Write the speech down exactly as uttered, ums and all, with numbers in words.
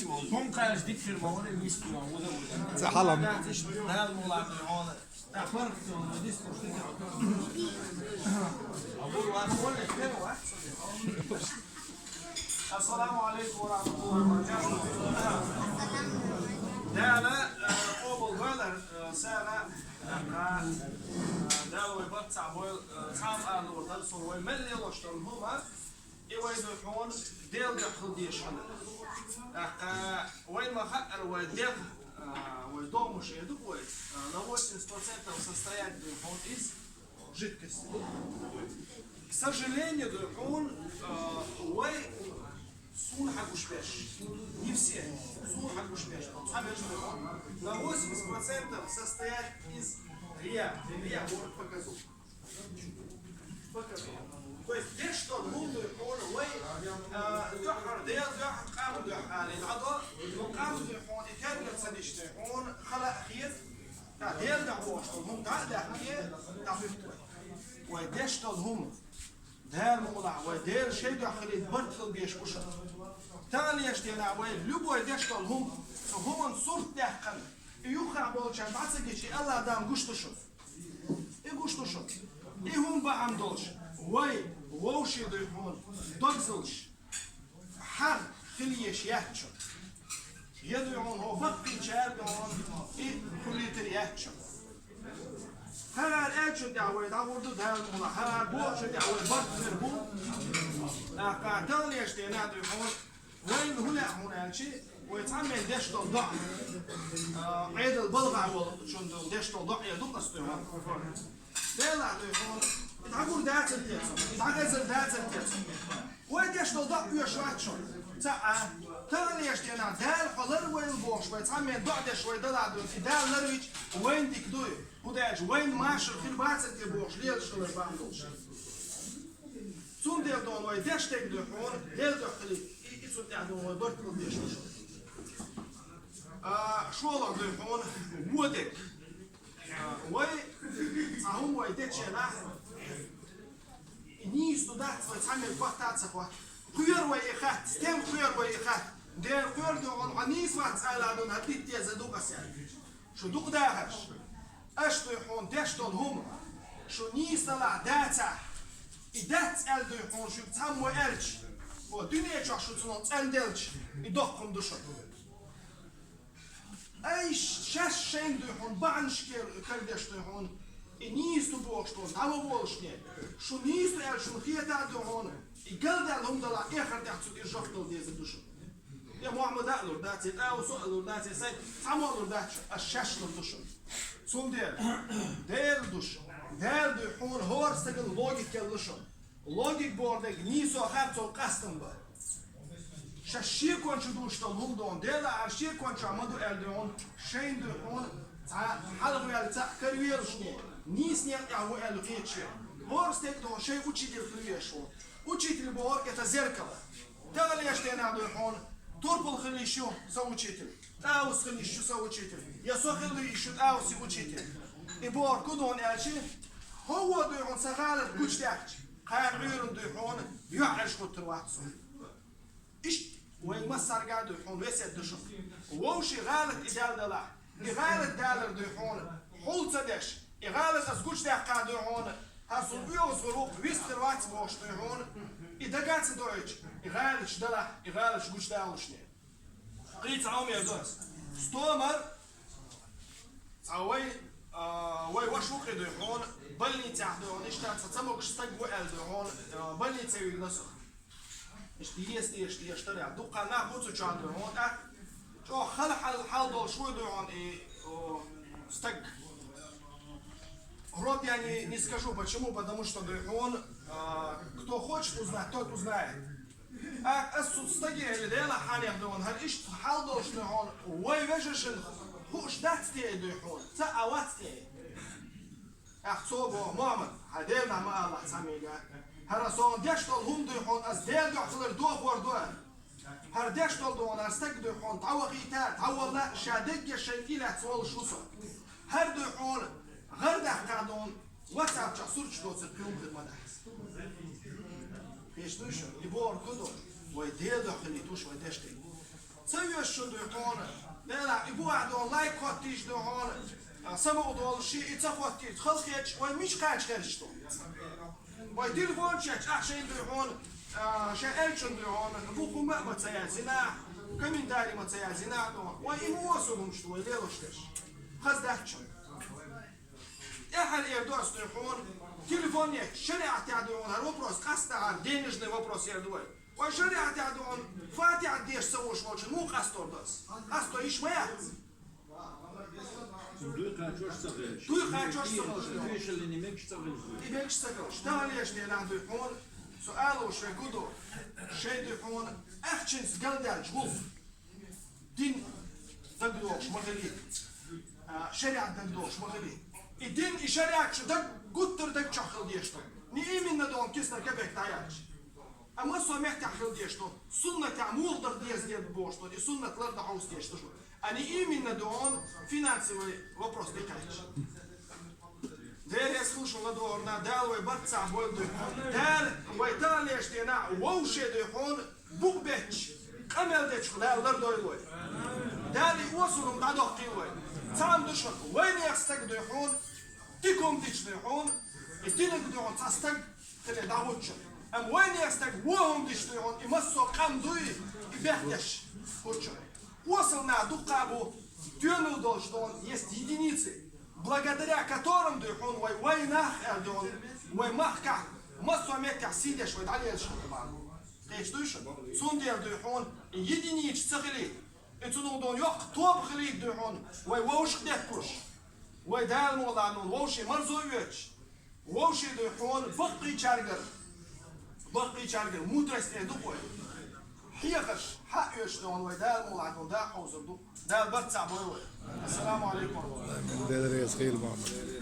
Хьун кхаьш дикфир ма вара, вист ма вара, вара. Ца хьалам. Дала мулан хьона. Та фарк ца вара, дис курс ца вара. Абу ва холе фер ва. Ассаламу алейкум ва рахматуллахи ва баракатух. Дала, э, къобал балар, э, сара, э, ка, э, Дала вай барт ца бойла, э, цхьа а лур дар, со вай мел лелош дар, хӀума, И вай дуй хьона Дела дуьхьа хила дезаш хилар. ТӀаккха вайна ма хаъара вай дегӀ, а, вай догӀмаш эр ду вай, а, на восемьдесят процентов состоять дуй хьона из жидкость. К сожалению, дуй хьона, а, вай суна хьагуш беш. Не все. Суна хьагуш беш. Цхьа беш дуй хьона. На восемьдесят процентов состоять из рия. Рия говорит показуха. То есть деш дола хӀума дуй хьона вай, а, дуьххьара Дела дуьхьа, къам дуьхьа аьле дӀадо, ну къам дуй хьона, и тергал ца деш дуй хьона, хала а хеза, тӀа Дела дуьхьа бохуш дола хӀума дӀа а даьхке, дӀахӀуьтту вай. Вай деш дола хӀума, Дала мукъалахь, вай Дела шай дуьхьа хилийта барт хила безаш бу шуна. Таханлерча дийнахь вай любой деш дола хӀума, цу хӀуман сурт даьккхина, и юххехь болчарна дӀа ца гича, и АллахӀ Дала гуш ду шуна. И гуш ду шуна. И хӀума бахьана долуш, вай, вовшийн дуй хьона, догзалш, хьагӀ хила езаш яц шуна. Я дуй хьона, хӀо баккхийчара дуй хьона, и хуьлуьйтур яц шуна. ХӀара аьллачун тӀехь вай дӀагӀур ду Дала мукъалахь, хӀара бохучун тӀехь вай барт хир бу. ТӀаккха таханлерча дийнахь дуй хьона, Вайна хӀун лаьа хьуна аьлча, вай цхьаммен деш долу доӀа, а, Ӏедал балхахь волчун долу деш долу доӀа эр ду ас дуй хьона. Делахь дуй хьона, и дӀагур дацар те цунна, и дӀахезар дацар те цунна. Вай деш долу доӀа оьшуш вац шуна. Ца а, таханлерча дийнахь Дала хьо ларвойла бохуш вай цхьаммен доӀа деш вай далахь дуй, и Дала ларвича вайна дика дуй. ХӀунда аьлча вайна машар хир бацар те бохуш лелаш хилар бахьана долуш. Цундела дуй хьона вай деш дерг дуй хьона, Дела дуьхьа хилийта, и, и цунна тӀехь дуй хьона вай барт хила дезаш ду шуна. А, шолгӀа дуй хьона, вон дерг. А, вай, цхьа хӀума вай дечу хенахь, и нийса ду дац вай цхьаммо хӀотта а ца хӀотта. Кхоьру вай и хатта, стенга кхоьру вай и хатта. Дера кхоьру дуй хьона, хьо нийса вац ала а дуй хьона, хӀара дитта дезар ду ас аьлла. Шу дукха дахарш, аша дуй хьона деш долу хӀума, шу нийса далахь дацахь, и дац аьлла дуй хьона шуьга цхьаммо аьлча, хӀо дуьне чохь шу цунах цӀанделча, и доккха хӀума ду шуна. Ай, шаьш шайна дуй хьона бахьанаш кер-, кардеш дуй хьона, и нийса ду бохуш долу, дӀа ма волушне, шу нийса ду аьлла шуна хетахь а дуй хьона, и галдаьлла хӀума далахь, эххар тӀехь цу тӀера жоп дала дезар ду шуна. Я Мухьаммада а лур дац, я ТӀауса а лур дац, я сайн цхьаммо а лур дац, аш шаьш лур ду шуна. Цундела Дела ду шу, Дела дуй хьона хӀора стагана логика елла шуна. Логика бохург нийсо харцо къастам бан. Шаьш шекон чу дуьйш долу хӀума дуй хьона, Дела хӀара шекон чохь ма ду аьлла дуй хьона, шайна дуй хьона, цхьа хьалха ваьлла цхьаъ каравелаш, нийса некъа тӀехь ву аьлла хеташ верг. ХӀора стеган дуй хьона шайн учитель хила везаш ву. Учитель бохург это зеркало. Таханлерчу дийнахь дуй хьона, турпал хила йиш ю сан учитель, ТӀауса хила йиш ю сан учитель, я со хила йиш ю ТӀаусин учитель. И бохург хӀун ду хьуна аьлча, хӀо вон дуй хьуна сан гӀалат гучудаьхча, кхана Ӏуьйранна дуй хьуна юьхьӀаьржа хӀуттур вац со. Иштта вайн массарга а дуй хьуна весет ду шуна. Вовшийн гӀалат и даьлла далахь, и гӀалат далар дуй хьуна хьул ца деш, и гӀалат ас гучудаьккха дуй хьуна, хӀара суна оьгӀаз хир ву, вист хир вац бохуш дуй хьуна, и дага ца доуьйтуш, и гӀалаташ далахь, и гӀалаташ гучудалушне. Кхин цхьа хӀума эр ду ас. Стомар, цхьа вай, а, вай ваша ву кхин дуй хьуна, больницехь дуй хьуна, иштта цхьа ца могуш стаг ву аьлла дуй хьуна, а, больнице вигна со. Иштта ес, еш, еш тарехь. Дуккха нах бу цу чохь дуй хьуна, тӀаккха чӀогӀа хала хьал, хьал долуш вуй дуй хьуна и, о, стаг. Род я не, не скажу, почему, потому что дуй хьуна, а, кто хочет узнать, тот узнает. А, ас цу стаге аьлла, Делахь хьанех дуй хьуна, хӀара иштта хьал долуш дуй хьуна, вай вежаршна хууш дац те и дуй хьуна, ца а вац те. ТӀаккха цо боху, Мухьаммад, хьайн Делахь ма алалахь цхьаммига. ХӀара со деш долу хӀума дуй хьуна, ас Дела дуьхьа хилар дохор ду. ХӀара деш долу дуй хьуна, хӀара стаг дуй хьуна, дӀавахийта, дӀавалла, ша дегге шайн тӀе лаьцна волуш ву со. ХӀара дуй хьуна, гӀар даьккха дуй хьуна, WhatsApp чохь сурташ доцург кхин хӀума хир ма дац. Хьийш дуй шу? И бохург хӀун ду? Вай Дела дуьхьа хилийта ву шу вай деш дерг. Ца веш Шун дуй хьона. Дела, и бу а дон лайк хоттийш дуй хьона. А, саму долу ши и ца хоттийш, халхетча, вай мича кхача херча ду. Вай телефон чеча, а шайн дуй хьона, а, шайн элчун дуй хьона, бу хӀума а ма ца яз, зина, комментарий ма ца яз, зина а дон. Вай и муосу хӀумаш ду, вай лелош деш. Хаза дац чун. ТӀехьара эр ду ас дуй хьона, телефон еча, шариӀатехь дуй хьона, хӀара вопрос, къаста хӀара денежный вопрос эр ду вай. Вай шариӀатехь дуй хьона, фатихьат деш ца вуш волчун муха къастор ду ас? Къасто йиш ма яц. Дуй кхачош ца хилча. Дуй кхачош ца хилча. Дуй шаллини мегаш ца хилча. И мегаш ца хилча. Тахана еш денахь дуй хьона, со алуш вай гу ду. Шайн дуй хьона, ахчанца галдаьлча гӀуллакх. Дин дагадогӀуш ма хилий. А, шариӀат дагадогӀуш ма хилий. И дин, и шариӀат шу даг, гуттар даг чохь хила деш ду. Не именно дон кисна капек дӀаяьлча. Амма со меттехь хила деш ду. Суннатехь муха даха деза дерг бохуш ду. И суннат лар дан хьовса деш ду шу. А не именно дон финансовый вопрос декхаьчча. Дела, эс хӀуша ладогӀарна, Дала вай барт цхьаъ бойла дуй хьона. Дала вай тахана еш денахь вовше дуй хьона, букъ бетташ, къамел дечух Дала лардойла вай. Дала и осалум дӀадоккхийла вай. Цхьаъ ма ду шуна, вайнех стаг дуй хьона, дика хӀума дича дуй хьона, и динаг дуй хьона цхьа стаг хиле дӀахӀуттуш. Амма вайнех стаг вон хӀума дича дуй хьона, и массо а къам дуй, и бехкеш хӀуттуш. Осал нах дуккха а бу, доьналла долуш долу есть единицы, благодаря которым дуй хьона вай, вай нах аьлла долу, вай махкахь массо а меттехь сий деш вай дӀалелаш хилла бахьана. Кхеташ дуй шу? Цундела дуй хьона единича ца хилийта. И цунах долу йоккха тоба хилийта дуй хьона вай вовшах детталуш. Вай Дала мукъ лахь долу вовшийн марзо оьцуш. Вовшийн дуй хьона баккхийчаьргара, баккхийчаьргара мудрость эр ду вай. Хьехарш хьаоьцуш долу вай Дала мукъ лахь долу дакъа хьовзур ду. Дала барт цхьаъ бойла вай. Ассаламу алейкум. Амин. Дела реза хила, Мухьаммад.